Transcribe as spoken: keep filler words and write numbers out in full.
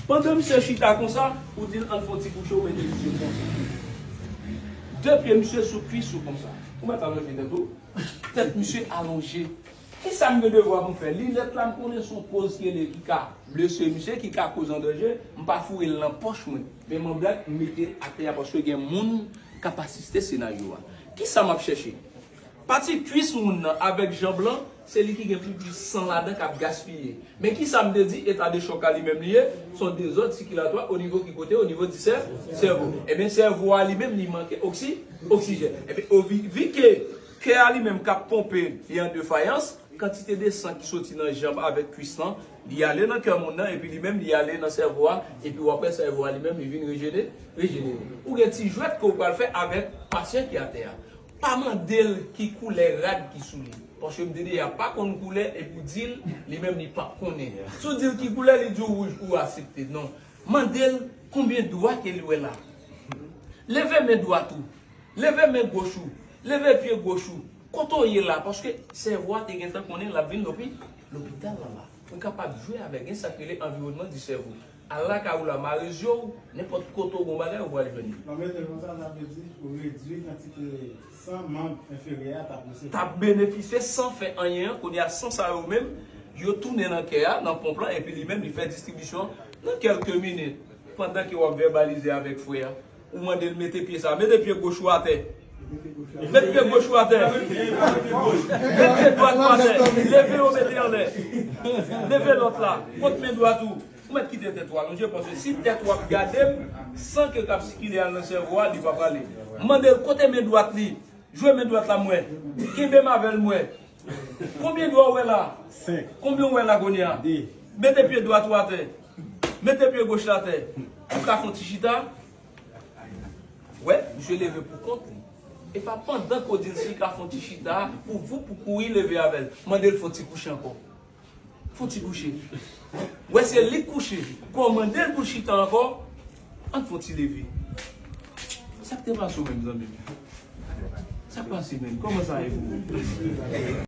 Pandan misye chita konsa, ou di l ann fè yon ti kouche, ou mete misye konsa. De pye misye sou kwis ou konsa. Ou mèt alonje tèt ou. Tèt misye alonje. Kisa m gen devwa pou m fè? Linèt la, m konnen se yon koz ki rele ki ka blese misye, ki ka koz an danje. M pa foure l nan pòch mwen. Men manblèt, m mete l atè a paske gen moun k ap asiste senaryo a. Kisa m ap chèche? Pati kwis moun nan avèk janm lan, se li ki gen pi plis san ladan k ap gaspiye. Men kisa m te di, eta de chòk la li menm li ye, se yon dezòd sikilatwa o nivo ki kote, o nivo di sè, sèvo. Ebyen, sèvo a li menm li manke oksi, oksijèn. Ebyen, o vi, vi ke kè a li menm k ap ponpe, li an defayans, kantite de san ki soti nan janm avèk kwis lan, li ale nan kè moun nan, epi li menm li ale nan sèvo a, epi w ap wè sèvo a li menm li vin rejene-, rejenere. Ou gen ti jwèt ke w pral fè avèk pasyan ki atè a. Pa mande l ki koulè rad ki sou li. Paske m te deja pa konn koulè epi w di l, li menm li p ap konnen. Si w di l ki koulè, li di w wouj, ou aksepte. Non. Mande l konbyen dwa ke li wè la. Leve men dwat ou. Leve men goch ou. Leve pye goch ou. Kote w ye la? Paske sèvo a te gentan konnen l ap vin lopi-, lopital la la. Ou kapab jwe avèk, gen sa k rele anviwònman di sèvo. Al lakay ou la, mare zye w, nenpòt kote w gon bagay, ou pral jwenn li. Lè w mete l konsa, sa vle di ou redui kantite san manm enferyè a t ap resevwa. T ap benefisye san fè anyen an, kounye a san sa yo menm, yo tounen nan kè a, nan ponp lan, epi li menm li fè distribisyon nan kèlke minit. Pandan ke w ap vèbalize avèk frè a, ou mande l mete pye sa, mete pye goch ou atè. Met pye goch ou atè. Met pye dwat ou atè. Leve yo, mete anlè. Leve lòt la. Kot men dwat ou? Ou mèt kite tèt ou alonje, paske si tèt ou ap gade m, san ke k ap sikile al nan sèvo a, li p ap ale. Mande l kote men dwat li. Jwe men dwat la m wè. Kenbe m avè l m wè. Konbyen dwa w wè la? Senk. Konbyen w wè la kounye a? De. Mete pye dwat ou atè. Mete pye goch la atè. Ou ka fè yon ti chita? Wè, misye leve pou kont li. E pa pandan ke w di l si l ka fè yon ti chita, pou voup ou kouri leve avè l. Mande l fè yon ti kouche ankò. Fè yon ti kouche. Wè se li k kouche. Kòmande l pou l chita ankò. Ann fè yon ti leve. Sa k te pase w menm, zanmi m? Sa k pase menm? Kòman sa ye pou ou?